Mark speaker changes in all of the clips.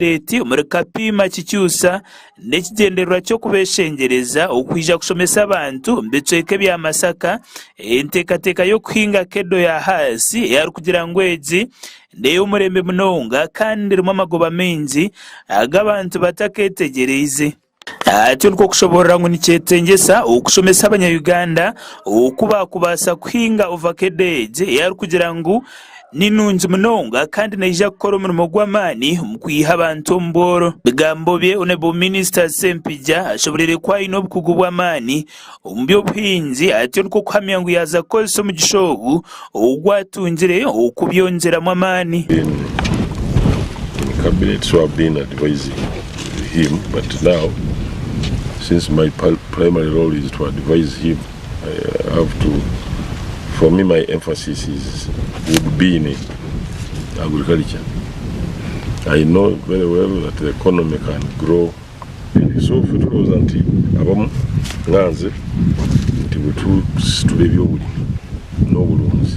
Speaker 1: Eti omuri Kapiima Kikyusa n'ekigyendererwa ky'okubeshengyereza okwija kushomesa abantu omu bicweka ebya Masaka enteekateeka y'okuhinga kedo ya Hass ei arikugira ngu egi n'ey'omurembe munonga kandi erimu amagoba maingi agu abantu bataketegyereize. Atyo nikwo kushoboorora ngu nikyetengyesa okushomesa abanya-Uganda oku baakubaasa kuhinga ovakedo egi ei arikugira ngu ni nungi munonga kandi neija kukora omurimo gw'amaani omu kwiha abantu omu bworo. Ebigambo bye, Honourable Minister Ssempijja ashoboreire ku aine obukugu bw'amaani omu by'obuhingi atyo nikwo kuhamya ngu yaaza kukozesa omugisha ogu ogu atungire okubyongyeramu amaani.
Speaker 2: In cabinet so I've been advising him but now since my primary role is to advise him I have to for me my emphasis is would be in agriculture I know very well that the economy can grow so ffe tulowooza nti abamu nga nze nti bwe tusitula ebyobulimi n'obulunzi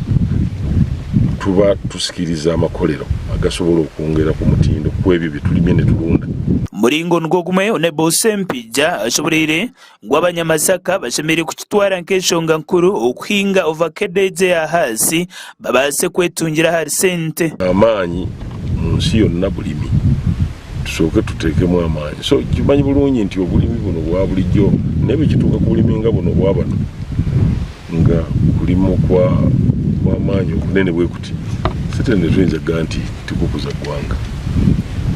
Speaker 2: tuba tusikiriza amakolero agasobola okwongera ku mutindo ku ebyo bye tulimye ne tulunda.
Speaker 1: Muringo nigwo gumwe, Honourable Ssempijja ashoboreire ngu Abanyamasaka bashemereire kukitwara nk'enshonga nkuru okuhinga ovakedo egyo eya Haasi babaase kwetungira ahari sente.
Speaker 2: Amaanyi mu nsi yonna bulimi. Tusooke tuteekemu amaanyi. So kimanyi bulungi nti obulimi buno obwa bulijjo naye bwe kituuka ku bulimi nga buno obwa bano nga kulimu kwa kw'amaanyi okunene bwe kuti certainly tuyinza kugamba nti tikukuza ggwanga.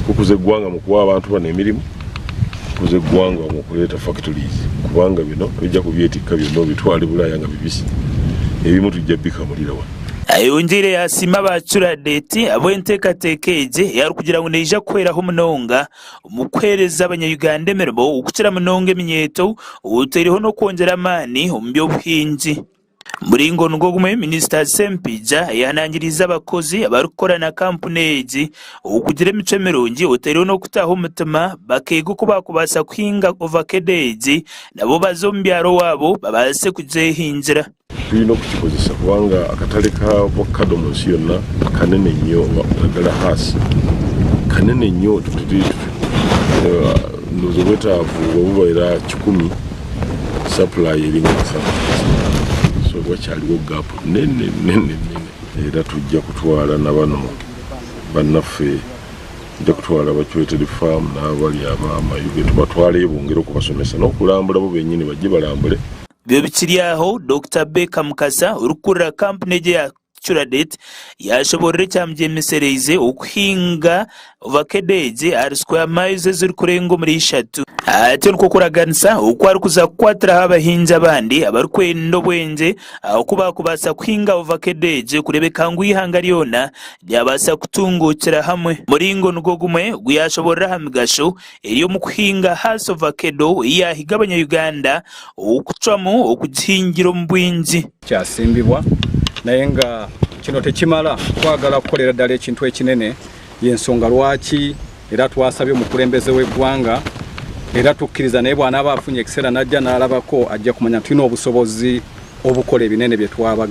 Speaker 2: Kukuza eggwanga mu kuwa abantu bano emirimu, kukuza eggwanga mu kuleeta factories kubanga bino tojja kubyetikka byonna obitwale Bulaaya nga bibisi, ebimu tujja bikamulira wano.
Speaker 1: Ayongiire yaasiima aba Curadet ahabw'enteekateeka egi ei arikugira ngu neija kuhweraho munonga omu kuheereza abanya-Uganda emirimo okukira munonga eminyeeto otaireho n'okwongyera amaani omu by'obuhingi. Muringo nigwo gumwe, Minisita Ssempijja yahanangiriize abakozi abarikukora na kampuni egi okugira emicwe mirungi otaireho n'okutaho omutima bakeega oku baakubaasa kuhinga ovakedo egi nabo baze omu byaro owaabo babaase kugyehingira.
Speaker 2: Twine okukikozesa kubanga akatare ka avocado omu nsi yonna kanene nnyo naddala Hass kanene nnyo ndowooza obwetaavu bwebubeera kikumi supply eringa nsanvu so wakyaliwo gap nene nene nene era tujja kutwala na bano bannaffe nja kutwala aba Curated Farm n'abali aba Mayuge tubatwaleyo bongere okubasomesa n'okulambula bo bennyini bajje balambule.
Speaker 1: Byo bikiri aho, Dokita Baker Mukasa orikukurira kampuni egi eya Curadet yaashoboorora ekyamugyemesereize okuhinga ovakedo egi ahari square miles ezirikurenga omuri ishatu. Atyo nikwo kuraganisa oku arikuza kukwatiraho abahingi abandi abarikwenda obwengye oku baakubaasa kuhinga ovakedo egi kureebeka ngu eihanga ryona ryabaasa kutunguukira hamwe. Omuringo nigwo gumwe ogu yaashoboorora aha migasho eri omu kuhinga Hass Ovakedo ei yaahiga abanya-Uganda okucwamu okugihingira omu bwingi.
Speaker 3: Kyasimbibwa naye nga kino tekimala, twagala kukolera ddala ekintu ekinene y'ensonga lwaki era twasabye omukulembeze w'eggwanga era tukkiriza naye bw'anaaba afunye ekiseera n'ajja n'alabako ajja kumanya tulina obusobozi obukola ebinene bye twaba.